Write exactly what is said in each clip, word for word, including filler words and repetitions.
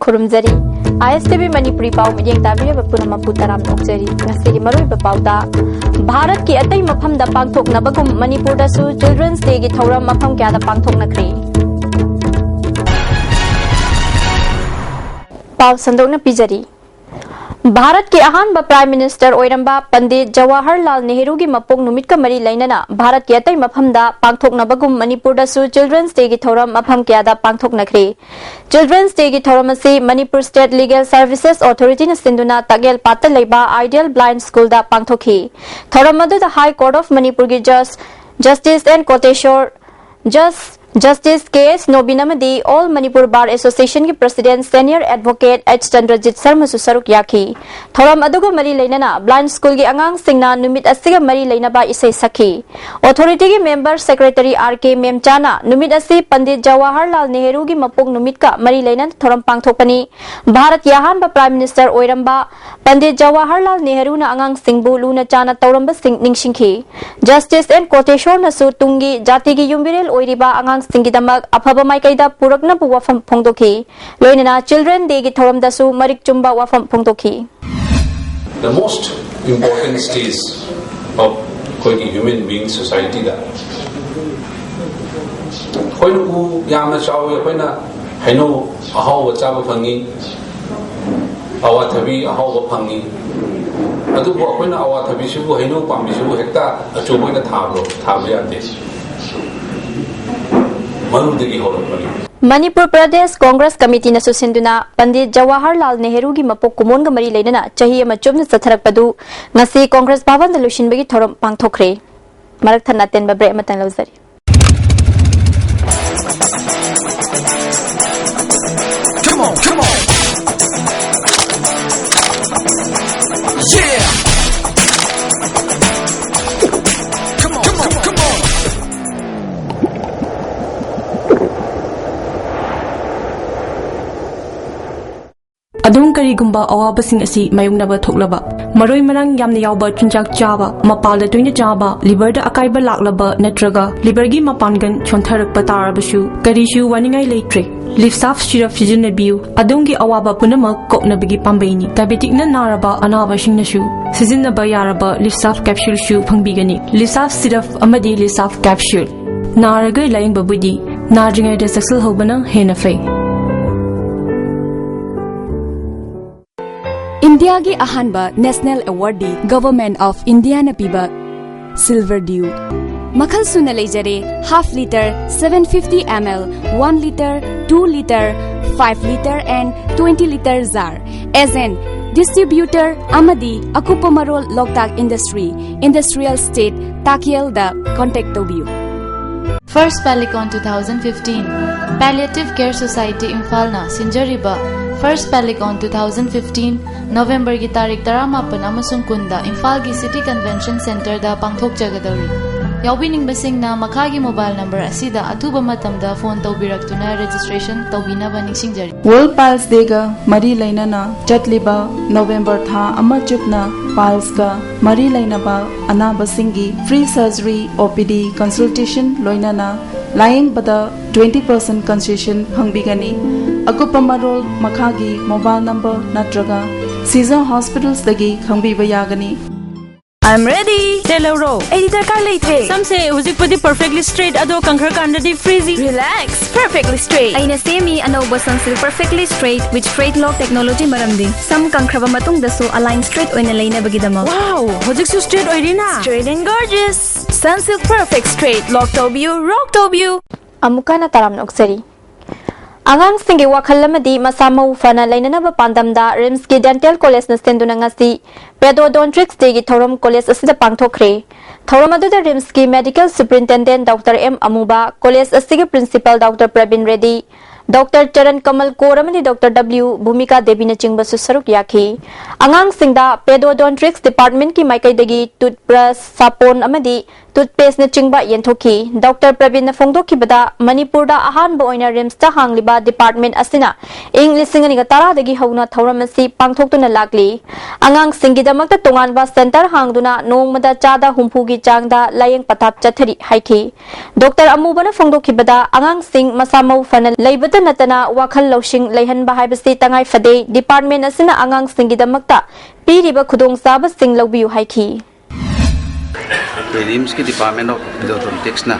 ꯈꯨꯔꯨꯝꯖꯔꯤ꯫ ꯑꯥꯏ ꯑꯦꯁ T V Manipuri ꯄꯥꯎ ꯃꯤꯠꯌꯦꯡ ꯇꯥꯕꯤꯔꯕ ꯄꯨꯝꯅꯃꯛꯄꯨ ꯇꯔꯥꯝꯅ ꯑꯣꯛꯆꯔꯤ꯫ ꯉꯁꯤꯒꯤ ꯃꯔꯨꯑꯣꯏꯕ ꯄꯥꯎꯗ, ꯚꯥꯔꯠꯀꯤ ꯑꯇꯩ ꯃꯐꯝꯗ ꯄꯥꯡꯊꯣꯛꯅꯕꯒꯨꯝ ꯃꯅꯤꯄꯨꯔꯗꯁꯨ Children's Day ꯒꯤ ꯊꯧꯔꯝ ꯃꯐꯝ ꯀꯌꯥꯗ ꯄꯥꯡꯊꯣꯛꯅꯈ꯭ꯔꯦ꯫ ꯄꯥꯎ ꯁꯟꯗꯣꯛꯅ ꯄꯤꯖꯔꯤ꯫ ꯚꯥꯔꯠꯀꯤ ꯑꯍꯥꯟꯕ Prime Minister ꯑꯣꯏꯔꯝꯕ ꯄꯟꯗꯤꯠ ꯖꯋꯥꯍꯔꯂꯥꯜ ꯅꯦꯍꯔꯨꯒꯤ ꯃꯄꯣꯛ ꯅꯨꯃꯤꯠꯀ ꯃꯔꯤ ꯂꯩꯅꯅ ꯚꯥꯔꯠꯀꯤ ꯑꯇꯩ ꯃꯐꯝꯗ ꯄꯥꯡꯊꯣꯛꯅꯕꯒꯨꯝ ꯃꯅꯤꯄꯨꯔꯗꯁꯨ Children's Day ꯒꯤ ꯊꯧꯔꯝ ꯃꯐꯝ ꯀꯌꯥꯗ ꯄꯥꯡꯊꯣꯛꯅꯈ꯭ꯔꯦ꯫ Children's Day ꯒꯤ ꯊꯧꯔꯝ ꯑꯁꯤ Manipur State Legal Services Authority ꯅ ꯁꯤꯟꯗꯨꯅ ꯇꯥꯛꯌꯦꯜ ꯄꯥꯠꯇ ꯂꯩꯕ Ideal Blind School ꯗ ꯄꯥꯡꯊꯣꯛꯈꯤ꯫ ꯊꯧꯔꯝ ꯑꯗꯨꯗ High Court of ꯃꯅꯤꯄꯨꯔꯒꯤ Judge Justice N ꯀꯣꯇꯦꯁꯣꯔ, Judge Justice ꯀꯦ ꯑꯦꯁ ꯅꯣꯕꯤꯟ ꯑꯃꯗꯤ All Manipur Bar Association ꯒꯤ President Senior Advocate ꯑꯩꯆ ꯆꯟꯗ꯭ꯔꯖꯤꯠ ꯁꯔꯃꯁꯨ ꯁꯔꯨꯛ ꯌꯥꯈꯤ꯫ ꯊꯧꯔꯝ ꯑꯗꯨꯒ ꯃꯔꯤ ꯂꯩꯅꯅ Blind School ꯒꯤ ꯑꯉꯥꯡꯁꯤꯡꯅ ꯅꯨꯃꯤꯠ ꯑꯁꯤꯒ ꯃꯔꯤ ꯂꯩꯅꯕ ꯏꯁꯩ ꯁꯛꯈꯤ꯫ Authority ꯒꯤ Member Secretary ꯑꯥꯔ ꯀꯦ ꯃꯦꯝꯆꯥꯅ ꯅꯨꯃꯤꯠ ꯑꯁꯤ ꯄꯟꯗꯤꯠ ꯖꯋꯥꯍꯔꯂꯥꯜ ꯅꯦꯍꯔꯨꯒꯤ ꯃꯄꯣꯛ ꯅꯨꯃꯤꯠꯀ ꯃꯔꯤ ꯂꯩꯅꯅ ꯊꯧꯔꯝ ꯄꯥꯡꯊꯣꯛꯄꯅꯤ꯫ ꯚꯥꯔꯠꯀꯤ ꯑꯍꯥꯟꯕ Prime Minister ꯑꯣꯏꯔꯝꯕ ꯄꯟꯗꯤꯠ ꯖꯋꯥꯍꯔꯂꯥꯜ ꯅꯦꯍꯔꯨꯅ ꯑꯉꯥꯡꯁꯤꯡꯕꯨ ꯂꯨꯅ ꯆꯥꯅ ꯇꯧꯔꯝꯕꯁꯤꯡ ꯅꯤꯡꯁꯤꯡꯈꯤ꯫ Justice N ꯀꯣꯇꯦꯁꯣꯔꯅꯁꯨ ꯇꯨꯡꯒꯤ ꯖꯥꯇꯤꯒꯤ ꯌꯨꯝꯕꯤꯔꯦꯜ ꯑꯣꯏꯔꯤꯕ ꯑꯉꯥꯡꯁꯤꯡꯒꯤꯗꯃꯛ ꯑꯐꯕ ꯃꯥꯏꯀꯩꯗ ꯄꯨꯔꯛꯅꯕ ꯋꯥꯐꯝ ꯐꯣꯡꯗꯣꯛꯈꯤ꯫ ꯂꯣꯏꯅꯅ Children Day ꯒꯤ ꯊꯧꯔꯝꯗꯁꯨ ꯃꯔꯤꯛ ꯆꯨꯝꯕ ꯋꯥꯐꯝ ꯐꯣꯡꯗꯣꯛꯈꯤ꯫ The most important stage of ꯑꯩꯈꯣꯏꯒꯤ human being society ꯗ ꯑꯩꯈꯣꯏꯅ ꯎ ꯌꯥꯝꯅ ꯆꯥꯎꯋꯤ, ꯑꯩꯈꯣꯏꯅ ꯍꯩꯅꯧ ꯑꯍꯥꯎꯕ ꯆꯥꯕ ꯐꯪꯉꯤ, ꯑꯋꯥꯊꯕꯤ ꯑꯍꯥꯎꯕ ꯐꯪꯉꯤ꯫ ꯑꯗꯨꯕꯨ ꯑꯩꯈꯣꯏꯅ ꯑꯋꯥꯊꯕꯤꯁꯤꯕꯨ, ꯍꯩꯅꯧ ꯄꯥꯝꯕꯤꯁꯤꯕꯨ ꯍꯦꯛꯇ ꯑꯆꯧꯕ ꯑꯣꯏꯅ ꯊꯥꯕ꯭ꯔꯣ? ꯊꯥꯕ ꯌꯥꯗꯦ꯫ ꯃꯔꯨꯗꯒꯤ ꯍꯧꯔꯛꯄꯅꯤ꯫ ꯃꯅꯤꯄꯨꯔ ꯄ꯭ꯔꯗꯦꯁ ꯀꯣꯡꯒ꯭ꯔꯦꯁ ꯀꯃꯤꯇꯤꯅꯁꯨ ꯁꯤꯟꯗꯨꯅ ꯄꯟꯗꯤꯠ ꯖꯋꯥꯍꯔꯂꯥꯜ ꯅꯦꯍꯔꯨꯒꯤ ꯃꯄꯣꯛ ꯀꯨꯝꯑꯣꯟꯒ ꯃꯔꯤ ꯂꯩꯅꯅ ꯆꯍꯤ ꯑꯃ ꯆꯨꯞꯅ ꯆꯠꯊꯔꯛꯄꯗꯨ ꯉꯁꯤ ꯀꯣꯡꯒ꯭ꯔꯦꯁ ꯚꯕꯟꯗ ꯂꯣꯏꯁꯤꯟꯕꯒꯤ ꯊꯧꯔꯝ ꯄꯥꯡꯊꯣꯛꯈ꯭ꯔꯦ꯫ ꯃꯔꯛ ꯊꯠꯅ ꯑꯇꯦꯟꯕ break ꯑꯃꯇꯪ ꯂꯧꯖꯔꯤ꯫ Come on, come on. Yeah. Come on, come on, come on. ꯑꯗꯣꯝ ꯀꯔꯤꯒꯨꯝꯕ ꯑꯋꯥꯕꯁꯤꯡ ꯑꯁꯤ ꯃꯥꯌꯣꯛꯅꯕ ꯊꯣꯛꯂꯕ, ꯃꯔꯣꯏ ꯃꯔꯥꯡ ꯌꯥꯝꯅ ꯌꯥꯎꯕ ꯆꯤꯟꯖꯥꯛ ꯆꯥꯕ, ꯃꯄꯥꯜꯗ ꯇꯣꯏꯅ ꯆꯥꯕ, ꯂꯤꯚꯔꯗ ꯑꯀꯥꯏꯕ ꯂꯥꯛꯂꯕ ꯅꯠꯇ꯭ꯔꯒ ꯂꯤꯚꯔꯒꯤ ꯃꯄꯥꯡꯒꯜ ꯁꯣꯟꯊꯔꯛꯄ ꯇꯥꯔꯕꯁꯨ ꯀꯔꯤꯁꯨ ꯋꯥꯅꯤꯡꯉꯥꯏ ꯂꯩꯇ꯭ꯔꯦ꯫ ꯂꯤꯞꯁꯥꯐ ꯁꯤꯔꯞ ꯁꯤꯖꯤꯟꯅꯕꯤꯌꯨ, ꯑꯗꯣꯝꯒꯤ ꯑꯋꯥꯕ ꯄꯨꯝꯅꯃꯛ ꯀꯣꯛꯅꯕꯒꯤ ꯄꯥꯝꯕꯩꯅꯤ꯫ ꯗꯥꯏꯕꯦꯇꯤꯛꯅ ꯅꯥꯔꯕ ꯑꯅꯥꯕꯁꯤꯡꯅꯁꯨ ꯁꯤꯖꯤꯟꯅꯕ ꯌꯥꯔꯕ ꯂꯤꯞꯁꯥꯐ ꯀꯦꯞꯁꯨꯜꯁꯨ ꯐꯪꯕꯤꯒꯅꯤ꯫ ꯂꯤꯞꯁꯥꯐ ꯁꯤꯔꯞ ꯑꯃꯗꯤ ꯂꯤꯞꯁꯥꯐ ꯀꯦꯞꯁꯨꯜ꯫ ꯅꯥꯔꯒ ꯂꯥꯌꯦꯡꯕꯕꯨꯗꯤ ꯅꯥꯗ꯭ꯔꯤꯉꯩꯗ ꯆꯦꯛꯁꯤꯜꯍꯧꯕꯅ ꯍꯦꯟꯅ ꯐꯩ꯫ ꯏꯟꯗꯤꯌꯥꯒꯤ ꯑꯍꯥꯟꯕ ꯅꯦꯁꯅꯦꯜ ꯑꯦꯋꯥꯔꯗꯤ ꯒꯚꯔꯟꯃꯦꯟꯠ ꯑꯣꯐ ꯏꯟꯗꯤꯌꯥꯅ ꯄꯤꯕ ꯁꯤꯜꯚꯔ ꯗ꯭ꯌꯨ꯫ ꯃꯈꯜ ꯁꯨꯅ ꯂꯩꯖꯔꯦ: half litre, seven fifty ml, one litre, two litre, five litre and twenty litre jar꯫ Agent, distributor ꯑꯃꯗꯤ ꯑꯀꯨꯞꯄ ꯃꯔꯣꯜ ꯂꯣꯛꯇꯥꯛ ꯏꯟꯗꯁꯇ꯭ꯔꯤ, ꯏꯟꯗꯁꯇ꯭ꯔꯤꯌꯦꯜ ꯏꯁꯇꯦꯠ, ꯇꯥꯛꯌꯦꯜꯗ ꯀꯣꯟꯇꯦꯛ ꯇꯧꯕꯤꯌꯨ꯫ First Palicon two thousand fifteen Palliative Care Society ꯏꯝꯐꯥꯜꯅ ꯁꯤꯟꯖꯔꯤꯕ First Palicon two thousand fifteen ꯅꯣꯕꯦꯝꯕꯔꯒꯤ ꯇꯥꯔꯤꯛ ꯇꯔꯥꯃꯥꯄꯟ ꯑꯃꯁꯨꯡ ꯀꯨꯟꯗ ꯏꯝꯐꯥꯜꯒꯤ city convention ꯁꯦꯟꯇꯔꯗ ꯄꯥꯡꯊꯣꯛꯆꯒꯗꯧꯔꯤ꯫ ꯌꯥꯎꯕꯤꯅꯤꯡꯕꯁꯤꯡꯅ ꯃꯈꯥꯒꯤ ꯃꯣꯕꯥꯏꯜ ꯅꯝꯕꯔ ꯑꯁꯤꯗ ꯑꯊꯨꯕ ꯃꯇꯝꯗ ꯐꯣꯟ ꯇꯧꯕꯤꯔꯛꯇꯨꯅ ꯔꯦꯖꯤꯁꯇ꯭ꯔꯦꯁꯟ ꯇꯧꯕꯤꯅꯕ ꯅꯤꯡꯁꯤꯡꯖꯔꯤ꯫ ꯋꯥꯔꯜꯗ ꯄꯥꯏꯜꯁ ꯗꯦꯒ ꯃꯔꯤ ꯂꯩꯅꯅ ꯆꯠꯂꯤꯕ ꯅꯣꯕꯦꯝꯕꯔ ꯊꯥ ꯑꯃ ꯆꯨꯞꯅ ꯄꯥꯏꯜꯁꯀ ꯃꯔꯤ ꯂꯩꯅꯕ ꯑꯅꯥꯕꯁꯤꯡꯒꯤ ꯐ꯭ꯔꯤ ꯁꯔꯖꯔꯤ, ꯑꯣ ꯄꯤ ꯗꯤ ꯀꯟꯁꯜꯇꯦꯁꯟ ꯂꯣꯏꯅꯅ ꯂꯥꯌꯦꯡꯕꯗ twenty percent concession ꯐꯪꯕꯤꯒꯅꯤ꯫ ꯑꯀꯨꯞꯄ ꯃꯔꯣꯜ ꯃꯈꯥꯒꯤ ꯃꯣꯕꯥꯏꯜ ꯅꯝꯕꯔ ꯅꯠꯇ꯭ꯔꯒ ꯁꯤꯖꯥ ꯍꯣꯁꯄꯤꯇꯥꯜꯁꯇꯒꯤ ꯈꯪꯕꯤꯕ ꯌꯥꯒꯅꯤ꯫ I'm ready. ꯇꯦꯜꯍꯧꯔꯣ, ꯑꯩꯗꯤ ꯗꯔꯀꯥꯔ ꯂꯩꯇ꯭ꯔꯦ꯫ ꯁꯝꯁꯦ ꯍꯧꯖꯤꯛꯄꯨꯗꯤ perfectly straight, ꯑꯗꯣ ꯀꯪꯈ꯭ꯔꯀꯥꯟꯗꯗꯤ frizzy꯫ Relax, perfectly straight. ꯑꯩꯅ ꯁꯦꯝꯃꯤ ꯑꯅꯧꯕ Sunsilk Perfectly Straight with Straight Lock Technology, ꯃꯔꯝꯗꯤ ꯁꯝ ꯀꯪꯈ꯭ꯔꯕ ꯃꯇꯨꯡꯗꯁꯨ ꯑꯂꯥꯏꯟ ꯁ꯭ꯇ꯭ꯔꯦꯠ ꯑꯣꯏꯅ ꯂꯩꯅꯕꯒꯤꯗꯃꯛ꯫ Wow, ꯍꯧꯖꯤꯛꯁꯨ straight ꯑꯣꯏꯔꯤꯅ? Straight and gorgeous. Sunsilk Perfect Straight. Lock ꯇꯧꯕꯤꯌꯨ, rock ꯇꯧꯕꯤꯌꯨ꯫ ꯑꯃꯨꯛꯀ ꯍꯟꯅ ꯇꯔꯥꯝꯅ ꯑꯣꯛꯆꯔꯤ꯫ ꯑꯉꯥꯡꯁꯤꯡꯒꯤ ꯋꯥꯈꯜ ꯑꯃꯗꯤ ꯃꯁꯥ ꯃꯎ ꯐꯅ ꯂꯩꯅꯅꯕ ꯄꯥꯟꯗꯝꯗ ꯔꯤꯝꯁꯀꯤ ꯗꯦꯟꯇꯦꯜ ꯀꯣꯂꯦꯖꯅ ꯁꯤꯟꯗꯨꯅ ꯉꯁꯤ Periodontics Dayꯒꯤ ꯊꯧꯔꯝ ꯀꯣꯂꯦꯖ ꯑꯁꯤꯗ ꯄꯥꯡꯊꯣꯛꯈ꯭ꯔꯦ꯫ ꯊꯧꯔꯝ ꯑꯗꯨꯗ ꯔꯤꯝꯁꯀꯤ medical superintendent doctor M Amuba, college ꯑꯁꯤꯒꯤ principal doctor Prabin Reddy, doctor Charan Kamal Kaur ꯑꯃꯗꯤ ꯗꯣꯛꯇꯔ ꯗꯕ꯭ꯂꯤꯎ ꯚꯨꯃꯤꯀꯥ ꯗꯦꯕꯤꯅꯆꯤꯡꯕꯁꯨ ꯁꯔꯨꯛ ꯌꯥꯈꯤ꯫ ꯑꯉꯥꯡꯁꯤꯡꯗ Periodontics Departmentꯀꯤ ꯃꯥꯏꯀꯩꯗꯒꯤ ꯇꯨꯠꯕ꯭ꯔꯁ, ꯁꯥꯄꯣꯟ ꯑꯃꯗꯤ ꯇꯨꯠꯄꯦꯁꯅꯆꯤꯡꯕ ꯌꯦꯟꯊꯣꯛꯈꯤ꯫ ꯗꯣꯛꯇꯔ ꯄ꯭ꯔꯕꯤꯟꯅ ꯐꯣꯡꯗꯣꯛꯈꯤꯕꯗ, ꯃꯅꯤꯄꯨꯔꯗ ꯑꯍꯥꯟꯕ ꯑꯣꯏꯅ ꯔꯤꯝꯁꯇ ꯍꯥꯡꯂꯤꯕ ꯗꯤꯄꯥꯔꯠꯃꯦꯟ ꯑꯁꯤꯅ ꯏꯪ ꯂꯤꯁꯤꯡ ꯑꯅꯤꯒ ꯇꯔꯥꯗꯒꯤ ꯍꯧꯅ ꯊꯧꯔꯝ ꯑꯁꯤ ꯄꯥꯡꯊꯣꯛꯇꯨꯅ ꯂꯥꯛꯂꯤ꯫ ꯑꯉꯥꯡꯁꯤꯡꯒꯤꯗꯃꯛꯇ ꯇꯣꯉꯥꯟꯕ ꯁꯦꯟꯇꯔ ꯍꯥꯡꯗꯨꯅ ꯅꯣꯡꯃꯗ ꯆꯥꯗ ꯍꯨꯝꯐꯨꯒꯤ ꯆꯥꯡꯗ ꯂꯥꯌꯦꯡ ꯄꯊꯥꯞ ꯆꯠꯊꯔꯤ ꯍꯥꯏꯈꯤ꯫ ꯗꯣꯛꯇꯔ ꯑꯃꯨꯕꯅ ꯐꯣꯡꯗꯣꯛꯈꯤꯕꯗ, ꯑꯉꯥꯡꯁꯤꯡ ꯃꯁꯥ ꯃꯎ ꯐꯅ ꯂꯩꯕꯇ ꯅꯠꯇꯅ ꯋꯥꯈꯜ ꯂꯧꯁꯤꯡ ꯂꯩꯍꯟꯕ ꯍꯥꯏꯕꯁꯤ ꯇꯉꯥꯏ ꯐꯗꯦ꯫ ꯗꯤꯄꯥꯔꯠꯃꯦꯟ ꯑꯁꯤꯅ ꯑꯉꯥꯡꯁꯤꯡꯒꯤꯗꯃꯛꯇ ꯄꯤꯔꯤꯕ ꯈꯨꯗꯣꯡꯆꯥꯕꯁꯤꯡ ꯂꯧꯕꯤꯌꯨ ꯍꯥꯏꯈꯤ꯫ ꯑꯩꯈꯣꯏ ꯔꯤꯝꯁꯀꯤ ꯗꯤꯄꯥꯔꯠꯃꯦꯟ ꯑꯣꯐ ꯄꯤꯗꯣꯗꯣꯟꯇꯤꯛꯁꯅ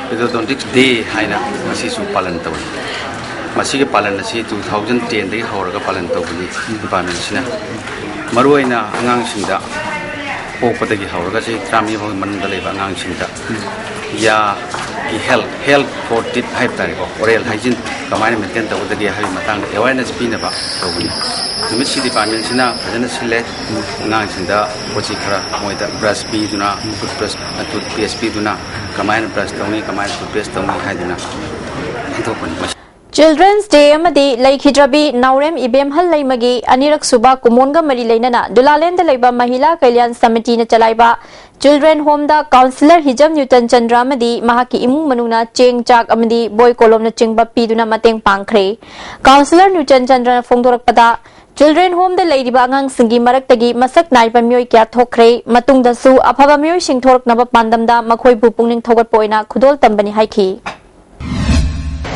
ꯄꯤꯗꯣꯗꯣꯟꯇꯤꯛꯁ ꯗꯦ ꯍꯥꯏꯅ ꯉꯁꯤꯁꯨ ꯄꯥꯂꯟ ꯇꯧꯏ꯫ ꯃꯁꯤꯒꯤ ꯄꯥꯂꯟ ꯑꯁꯤ ꯇꯨ ꯊꯥꯎꯖꯟ ꯇꯦꯟꯗꯒꯤ ꯍꯧꯔꯒ ꯄꯥꯂꯟ ꯇꯧꯕꯅꯤ꯫ ꯗꯤꯄꯥꯔꯠꯃꯦꯟ ꯑꯁꯤꯅ ꯃꯔꯨꯑꯣꯏꯅ ꯑꯉꯥꯡꯁꯤꯡꯗ, ꯄꯣꯛꯄꯗꯒꯤ ꯍꯧꯔꯒ ꯆꯍꯤ ꯇꯔꯥꯃꯔꯤ ꯐꯥꯎꯒꯤ ꯃꯅꯨꯡꯗ ꯂꯩꯕ ꯑꯉꯥꯡꯁꯤꯡꯗ ꯌꯥꯒꯤ health, health for teeth ꯍꯥꯏꯕ ꯇꯥꯔꯦꯀꯣ, oral hygiene ꯀꯃꯥꯏꯅ ꯃꯦꯟꯇꯦꯟ ꯇꯧꯒꯗꯒꯦ ꯍꯥꯏꯕꯒꯤ ꯃꯇꯥꯡꯗ ꯑꯦꯋꯦꯔꯅꯦꯁ ꯄꯤꯅꯕ ꯇꯧꯕꯅꯤ꯫ ꯅꯨꯃꯤꯠꯁꯤ ꯗꯤꯄꯥꯔꯠꯃꯦꯟꯁꯤꯅ ꯐꯖꯅ ꯁꯤꯜꯂꯦ꯫ ꯑꯉꯥꯡꯁꯤꯡꯗ ꯄꯣꯠ ꯆꯩ ꯈꯔ ꯃꯣꯏꯗ ꯕ꯭ꯔꯁ ꯄꯤꯗꯨꯅ, ꯇꯨꯠꯕ꯭ꯔꯁ, ꯇꯨꯠꯄꯦꯁ ꯄꯤꯗꯨꯅ ꯀꯃꯥꯏꯅ ꯕ꯭ꯔꯁ ꯇꯧꯅꯤ, ꯀꯃꯥꯏꯅ ꯇꯨꯠꯄꯦꯁ ꯇꯧꯅꯤ ꯍꯥꯏꯗꯨꯅ ꯄꯥꯡꯊꯣꯛꯄꯅꯤ꯫ ꯆꯤꯜꯗ꯭ꯔꯦꯟꯁ ꯗꯦ ꯑꯃꯗꯤ ꯂꯩꯈꯤꯗ꯭ꯔꯕꯤ ꯅꯥꯎꯔꯦꯝ ꯏꯕꯦꯝꯍꯜ ꯂꯩꯃꯒꯤ ꯑꯅꯤꯔꯛ ꯁꯨꯕ ꯀꯨꯃꯣꯟꯒ ꯃꯔꯤ ꯂꯩꯅꯅ ꯗꯨꯂꯥꯂꯦꯟꯗ ꯂꯩꯕ ꯃꯍꯤꯂꯥ ꯀꯜꯌꯥꯟ ꯁꯃꯤꯇꯤꯅ ꯆꯂꯥꯏꯕ ꯆꯤꯜꯗ꯭ꯔꯦꯟ ꯍꯣꯝꯗ ꯀꯥꯎꯟꯁꯤꯂꯔ ꯍꯤꯖꯝ ꯅ꯭ꯌꯨꯇꯟ ꯆꯟꯗ꯭ꯔ ꯑꯃꯗꯤ ꯃꯍꯥꯛꯀꯤ ꯏꯃꯨꯡ ꯃꯅꯨꯡꯅ ꯆꯦꯡ, ꯆꯥꯛ ꯑꯃꯗꯤ ꯕꯣꯏ ꯀꯣꯂꯣꯝꯅꯆꯤꯡꯕ ꯄꯤꯗꯨꯅ ꯃꯇꯦꯡ ꯄꯥꯡꯈ꯭ꯔꯦ꯫ ꯀꯥꯎꯟꯁꯤꯂꯔ ꯅ꯭ꯌꯨꯇꯟ ꯆꯟꯗ꯭ꯔꯅ ꯐꯣꯡꯗꯣꯔꯛꯄꯗ, ꯆꯤꯜꯗ꯭ꯔꯦꯟ ꯍꯣꯝꯗ ꯂꯩꯔꯤꯕ ꯑꯉꯥꯡꯁꯤꯡꯒꯤ ꯃꯔꯛꯇꯒꯤ ꯃꯁꯛ ꯅꯥꯏꯕ ꯃꯤꯑꯣꯏ ꯀꯌꯥ ꯊꯣꯛꯈ꯭ꯔꯦ꯫ ꯃꯇꯨꯡꯗꯁꯨ ꯑꯐꯕ ꯃꯤꯑꯣꯏꯁꯤꯡ ꯊꯣꯔꯛꯅꯕ ꯄꯥꯟꯗꯝꯗ ꯃꯈꯣꯏꯕꯨ ꯄꯨꯛꯅꯤꯡ ꯊꯧꯒꯠꯄ ꯑꯣꯏꯅ ꯈꯨꯗꯣꯜ ꯇꯝꯕꯅꯤ ꯍꯥꯏꯈꯤ꯫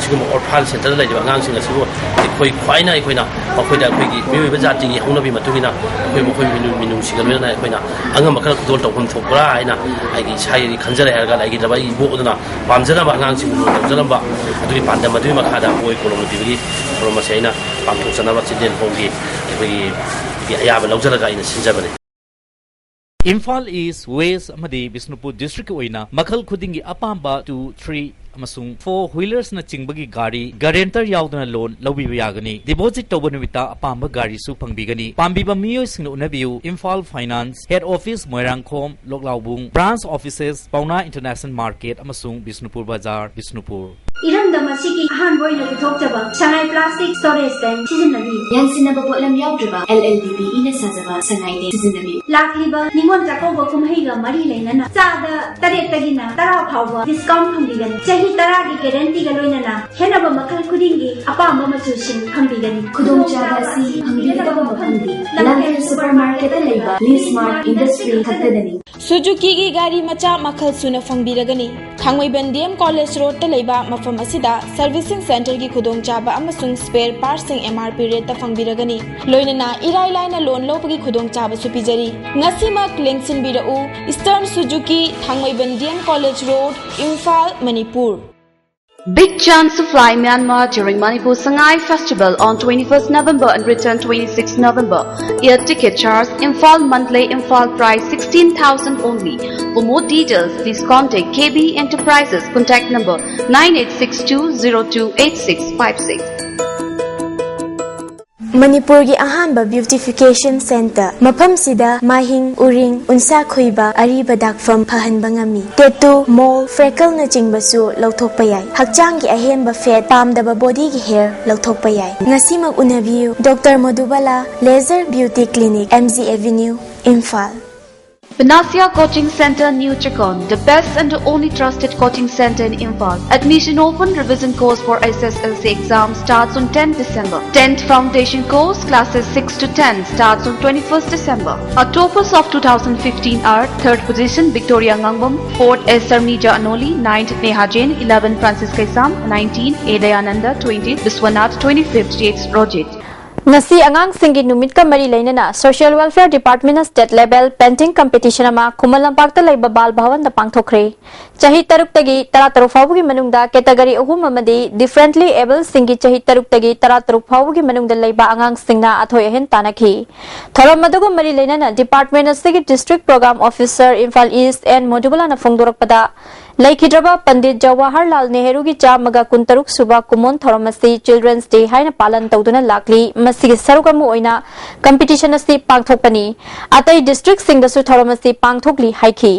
ꯁꯤꯒꯨꯝꯕ ꯑꯣꯔꯐꯥꯟ ꯁꯦꯟꯇꯔꯗ ꯂꯩꯔꯤꯕ ꯑꯉꯥꯡꯁꯤꯡ ꯑꯁꯤꯕꯨ ꯑꯩꯈꯣꯏ ꯈ꯭ꯋꯥꯏꯅ ꯑꯩꯈꯣꯏꯅ ꯃꯈꯣꯏꯗ ꯑꯩꯈꯣꯏꯒꯤ ꯃꯤꯑꯣꯏꯕ ꯖꯥꯇꯤꯒꯤ ꯍꯧꯅꯕꯤ ꯃꯇꯨꯡ ꯏꯟꯅ ꯑꯩꯈꯣꯏ ꯃꯈꯣꯏ ꯃꯤꯅꯨ- ꯃꯤꯅꯨꯡꯁꯤꯒ ꯂꯣꯏꯅꯅ ꯑꯩꯈꯣꯏꯅ ꯑꯉꯝꯕ ꯈꯔ ꯈꯨꯗꯣꯜ ꯇꯧꯐꯝ ꯊꯣꯛꯄ꯭ꯔꯥ ꯍꯥꯏꯅ ꯑꯩꯒꯤ ꯏꯁꯥꯒꯤ ꯈꯟꯖꯔꯦ ꯍꯥꯏꯔꯒ ꯂꯩꯈꯤꯗ꯭ꯔꯕ ꯑꯩꯒꯤ ꯏꯕꯣꯛ ꯑꯗꯨꯅ ꯄꯥꯝꯖꯅꯕ ꯑꯉꯥꯡꯁꯤꯡꯕꯨ ꯂꯨꯅ ꯇꯧꯖꯅꯕ ꯑꯗꯨꯒꯤ ꯄꯥꯟꯗꯝ ꯑꯗꯨꯒꯤ ꯃꯈꯥꯗ ꯕꯣꯏ ꯀꯣꯂꯣꯝꯅ ꯄꯤꯕꯒꯤ ꯊꯧꯔꯝ ꯑꯁꯤ ꯑꯩꯅ ꯄꯥꯡꯊꯣꯛꯆꯅꯕ ꯆꯤꯜꯗ꯭ꯔꯦꯟ ꯍꯣꯝꯒꯤ ꯑꯩꯈꯣꯏꯒꯤ ꯑꯌꯥꯕ ꯂꯧꯖꯔꯒ ꯑꯩꯅ ꯁꯤꯟꯖꯕꯅꯤ꯫ ꯏꯝꯐꯥꯜ ꯏꯁ꯭ꯠ, ꯋꯦꯁ꯭ꯠ ꯑꯃꯗꯤ ꯕꯤꯁꯅꯨꯄꯨꯔ ꯗꯤꯁꯇ꯭ꯔꯤꯛꯀꯤ ꯑꯣꯏꯅ ꯃꯈꯜ ꯈꯨꯗꯤꯡꯒꯤ ꯑꯄꯥꯝꯕ two, three, ꯑꯃꯁꯨꯡ four wheelersꯅ ꯆꯤꯡꯕꯒꯤ ꯒꯥꯔꯤ guarantor ꯌꯥꯎꯗꯅ loan ꯂꯧꯕꯤꯕ ꯌꯥꯒꯅꯤ꯫ Deposit ꯇꯧꯕ ꯅꯨꯃꯤꯠꯇ ꯑꯄꯥꯝꯕ ꯒꯥꯔꯤꯁꯨ ꯐꯪꯕꯤꯒꯅꯤ꯫ ꯄꯥꯝꯕꯤꯕ ꯃꯤꯑꯣꯏꯁꯤꯡꯅ ꯎꯅꯕꯤꯌꯨ, Imphal Finance, Head Office, Moirangkhom, ꯂꯣꯛꯂꯥꯎꯕꯨꯡ, Branch Offices, ꯄꯥꯎꯅꯥ International Market ꯑꯃꯁꯨꯡ ꯕꯤꯁꯅꯨꯄꯨꯔ ꯕꯖꯥꯔ, ꯕꯤꯁꯅꯨꯄꯨꯔ꯫ ꯏꯔꯝꯗꯝ ꯑꯁꯤꯒꯤ ꯑꯍꯥꯟꯕ ꯑꯣꯏꯅ ꯄꯨꯊꯣꯛꯆꯕ ꯁꯉꯥꯏ plastic storage tank ꯁꯤꯖꯤꯟꯅꯕꯤꯌꯨ꯫ ꯌꯥꯟꯁꯤꯟꯅꯕ ꯄꯣꯠꯂꯝ ꯌꯥꯎꯗ꯭ꯔꯕ L L B B ꯏꯅ ꯁꯥꯖꯕ ꯁꯉꯥꯏ tank ꯁꯤꯖꯤꯟꯅꯕꯤꯌꯨ꯫ ꯂꯥꯛꯂꯤꯕ ꯅꯤꯉꯣꯜ ꯆꯥꯛꯀꯧꯕ ꯀꯨꯝꯍꯩꯒ ꯃꯔꯤ ꯂꯩꯅꯅ ꯆꯥꯗ ꯇꯔꯦꯠꯇꯒꯤꯅ ꯇꯔꯥ ꯐꯥꯎꯕ discount ꯐꯪꯕꯤꯒꯅꯤ꯫ ꯆꯍꯤ ꯇꯔꯥꯒꯤ guaranteeꯒ ꯂꯣꯏꯅꯅ ꯈꯦꯠꯅꯕ ꯃꯈꯜ ꯈꯨꯗꯤꯡꯒꯤ ꯑꯄꯥꯝꯕ ꯃꯆꯨꯁꯤꯡ ꯐꯪꯕꯤꯒꯅꯤ꯫ ꯈꯨꯗꯣꯡꯆꯥꯕ ꯑꯁꯤ ꯐꯪꯕꯤꯒꯗꯕ ꯃꯐꯝꯗꯤ ꯂꯝꯐꯦꯜ supermarketꯇ ꯂꯩꯕ Lee Smart Industry ꯈꯛꯇꯗꯅꯤ꯫ ꯁꯨꯖꯨꯀꯤꯒꯤ ꯒꯥꯔꯤ ꯃꯆꯥ ꯃꯈꯜ ꯁꯨꯅ ꯐꯪꯕꯤꯔꯒꯅꯤ꯫ ꯊꯥꯡꯃꯩꯕꯟ D M College Roadꯇ ꯂꯩꯕ ꯃꯐꯝ ꯑꯁꯤꯗ servicing centreꯒꯤ ꯈꯨꯗꯣꯡꯆꯥꯕ ꯑꯃꯁꯨꯡ spare partsꯁꯤꯡ M R P rateꯇ ꯐꯪꯕꯤꯔꯒꯅꯤ꯫ ꯂꯣꯏꯅꯅ ꯏꯔꯥꯏ ꯂꯥꯏꯅ loan ꯂꯧꯕꯒꯤ ꯈꯨꯗꯣꯡꯆꯥꯕꯁꯨ ꯄꯤꯖꯔꯤ꯫ ꯉꯁꯤꯃꯛ ꯂꯦꯡꯁꯤꯟꯕꯤꯔꯛꯎ꯫ Eastern Suzuki, Thangmeiband D M College Road, Imphal, Manipur. Big chance to fly Myanmar during Manipur Sangai Festival on twenty-first November and return twenty-sixth November. Air ticket charge, Imphal Mandalay, Imphal price sixteen thousand only. For more details, please contact K B Enterprises, contact number nine eight six two zero two eight six five six. ꯃꯅꯤꯄꯨꯔꯒꯤ ꯑꯍꯥꯟꯕ beautification centre꯫ ꯃꯐꯝꯁꯤꯗ ꯃꯥꯏꯍꯤꯡ, ꯎꯔꯤꯡ, ꯎꯟꯁꯥ ꯈꯨꯏꯕ, ꯑꯔꯤꯕ ꯗꯥꯛꯐꯝ ꯐꯍꯟꯕ ꯉꯝꯃꯤ꯫ Tattoo, mole, freckleꯅꯆꯤꯡꯕꯁꯨ ꯂꯧꯊꯣꯛꯄ ꯌꯥꯏ꯫ ꯍꯛꯆꯥꯡꯒꯤ ꯑꯍꯦꯟꯕ fat, ꯄꯥꯝꯗꯕ bodyꯒꯤ hair ꯂꯧꯊꯣꯛꯄ ꯌꯥꯏ꯫ ꯉꯁꯤꯃꯛ ꯎꯅꯕꯤꯌꯨ꯫ Doctor Madhubala Laser Beauty Clinic, M G Avenue, Imphal. Panacea Coaching Centre, New Chakon, the best and the only trusted coaching centre in Imphal. Admission open, revision course for S S L C exam starts on tenth December. Tenth foundation course, classes six to ten, starts on twenty-first December. Our toppers of two thousand fifteen are: third position, Victoria Ngangbam; fourth, S Sarmija Anoli; ninth, Neha Jain; eleven, Francis Kaisam; nineteen, A Dayananda; twenty, Biswanath; twenty-fifth, J X Rojit. ꯉꯁꯤ ꯑꯉꯥꯡꯁꯤꯡꯒꯤ ꯅꯨꯃꯤꯠꯀ ꯃꯔꯤ ꯂꯩꯅꯅ Social Welfare Departmentꯅ state level painting competition ꯑꯃ ꯈꯨꯃꯟ ꯂꯝꯄꯥꯛꯇ ꯂꯩꯕ ꯕꯥꯜ ꯚꯋꯟꯗ ꯄꯥꯡꯊꯣꯛꯈ꯭ꯔꯦ꯫ ꯆꯍꯤ ꯇꯔꯨꯛꯇꯒꯤ ꯇꯔꯥꯇꯔꯨꯛ ꯐꯥꯎꯕꯒꯤ ꯃꯅꯨꯡꯗ category ꯑꯍꯨꯝ ꯑꯃꯗꯤ differently abledꯁꯤꯡꯒꯤ ꯆꯍꯤ ꯇꯔꯨꯛꯇꯒꯤ ꯇꯔꯥꯇꯔꯨꯛ ꯐꯥꯎꯕꯒꯤ ꯃꯅꯨꯡꯗ ꯂꯩꯕ ꯑꯉꯥꯡꯁꯤꯡꯅ ꯑꯊꯣꯏ ꯑꯍꯦꯟ ꯇꯥꯟꯅꯈꯤ꯫ ꯊꯧꯔꯝ ꯑꯗꯨꯒ ꯃꯔꯤ ꯂꯩꯅꯅ department ꯑꯁꯤꯒꯤ District Program Officer, Imphal East, N Madhubalaꯅ ꯐꯣꯡꯗꯣꯔꯛꯄꯗ, ꯂꯩꯈꯤꯗ꯭ꯔꯕ ꯄꯟꯗꯤꯠ ꯖꯋꯥꯍꯔꯂꯥꯜ ꯅꯦꯍꯔꯨꯒꯤ ꯆꯥꯝꯃꯒ ꯀꯨꯟꯇꯔꯨꯛ ꯁꯨꯕ ꯀꯨꯝꯑꯣꯟ ꯊꯧꯔꯝ ꯑꯁꯤ Children's Day ꯍꯥꯏꯅ ꯄꯥꯂꯟ ꯇꯧꯗꯨꯅ ꯂꯥꯛꯂꯤ꯫ ꯃꯁꯤꯒꯤ ꯁꯔꯨꯛ ꯑꯃ ꯑꯣꯏꯅ competition ꯑꯁꯤ ꯄꯥꯡꯊꯣꯛꯄꯅꯤ꯫ ꯑꯇꯩ districtꯁꯤꯡꯗꯁꯨ ꯊꯧꯔꯝ ꯑꯁꯤ ꯄꯥꯡꯊꯣꯛꯂꯤ ꯍꯥꯏꯈꯤ꯫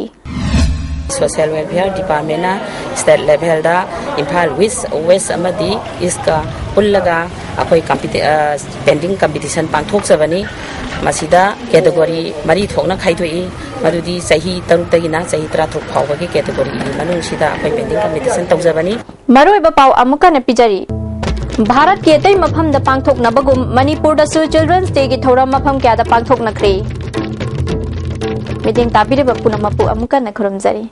Social Welfare Departmentꯅ state levelꯗ Imphal West, West ꯑꯃꯗꯤ Eastꯀ ꯄꯨꯜꯂꯒ ꯑꯩꯈꯣꯏ competi- ꯑ, painting competition ꯄꯥꯡꯊꯣꯛꯆꯕꯅꯤ꯫ ꯃꯁꯤꯗ category ꯃꯔꯤ ꯊꯣꯛꯅ ꯈꯥꯏꯗꯣꯛꯏ꯫ ꯃꯗꯨꯗꯤ ꯆꯍꯤ ꯇꯔꯨꯛꯇꯒꯤꯅ ꯆꯍꯤ ꯇꯔꯥꯇꯔꯨꯛ ꯐꯥꯎꯕꯒꯤ categoryꯒꯤ ꯃꯅꯨꯡꯁꯤꯗ ꯑꯩꯈꯣꯏ painting competition ꯇꯧꯖꯕꯅꯤ꯫ ꯃꯔꯨꯑꯣꯏꯕ ꯄꯥꯎ ꯑꯃꯨꯛꯀ ꯍꯟꯅ ꯄꯤꯖꯔꯤ꯫ ꯚꯥꯔꯠꯀꯤ ꯑꯇꯩ ꯃꯐꯝꯗ ꯄꯥꯡꯊꯣꯛꯅꯕꯒꯨꯝ ꯃꯅꯤꯄꯨꯔꯗꯁꯨ Children's Dayꯒꯤ ꯊꯧꯔꯝ ꯃꯐꯝ ꯀꯌꯥꯗ ꯄꯥꯡꯊꯣꯛꯅꯈ꯭ꯔꯦ꯫ ꯃꯤꯠꯌꯦꯡ ꯇꯥꯕꯤꯔꯤꯕ ꯄꯨꯝꯅꯃꯛꯄꯨ ꯑꯃꯨꯛꯀ ꯍꯟꯅ ꯈꯨꯔꯨꯝꯖꯔꯤ꯫